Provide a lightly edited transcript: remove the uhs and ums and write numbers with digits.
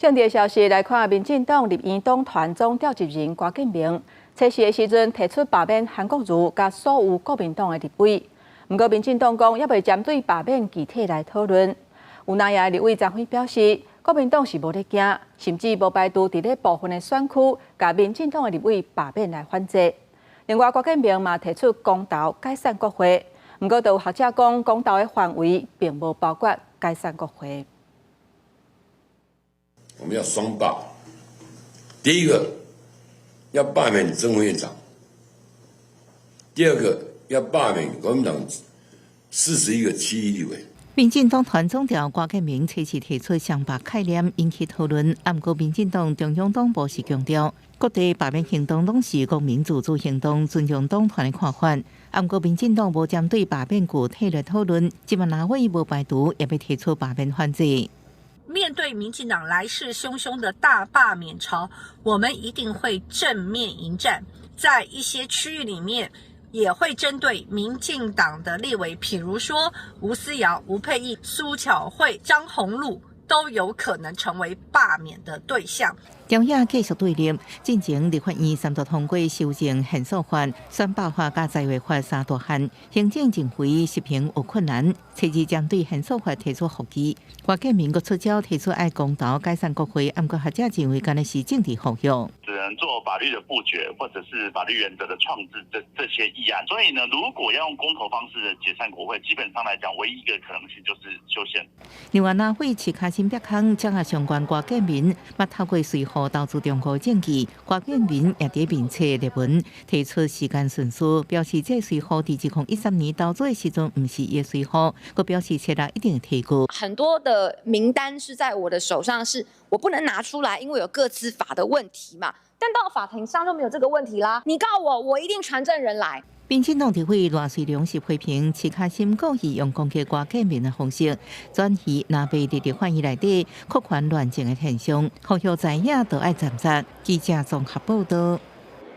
政治消息來看，民進黨立院黨團總召集人郭建明，測試的時陣提出罷免韓國瑜佮所有國民黨的立委。毋過民進黨講猶未針對罷免具體來討論。有藍營立委張輝表示，國民黨是無咧驚，甚至無排除佇咧部分的選區，共民進黨的立委罷免來反制。另外，郭建明嘛提出公投解散國會，毋過就有學者講，公投的範圍並無包括解散國會。我們要雙罷，第一個要罷免正副院長，第二個要罷免國民黨41個區域立委。民進黨團總召郭建明初次提出雙罷概念，引起討論。毋過民進黨中央黨部是強調，各地罷免行動攏是公民自主行動，尊重黨團的看法。毋過民進黨無針對罷免具體來討論，這擺藍委無排除也欲提出罷免反制。面對民進黨來勢洶洶的大罷免潮，我們一定會正面迎戰，在一些區域裡面也會針對民進黨的立委，譬如說吳思瑤、吳沛憶、蘇巧慧、張宏陸，都有可能成為罷免的對象。朝野繼續對立，進前立法院三讀通過修正憲訴法、選罷法佮在位法三大項，行政認為執行有困難，初二針對憲訴法提出覆議。郭建明閣出招提出愛公投解散國會，毋過學者認為敢若是政治呼籲。只能做法律的複決，或者是法律原則的創制這些議案。所以呢，如果要用公投方式解散國會，基本上來講，唯一一個可能性就是修憲。另外，藍委飼跤心煏空，這下相關郭建明，嘛透過隨予投資中國證據，郭建明也佇面冊列文提出時間順序，表示這稅戶佇2013年投資的時陣，毋是伊的稅戶，閣表示冊內一定提過。很多的名單是在我的手上，是我不能拿出來，因為有個資法的問題嘛。但到法庭上就沒有這個問題啦。你告我，我一定傳證人來。民進黨立委賴瑞隆是批評飼跤心故意用攻擊郭建明的方式，轉移藍白佇立法院內底擴權亂政的現象，呼籲在野都愛站站。記者綜合報道。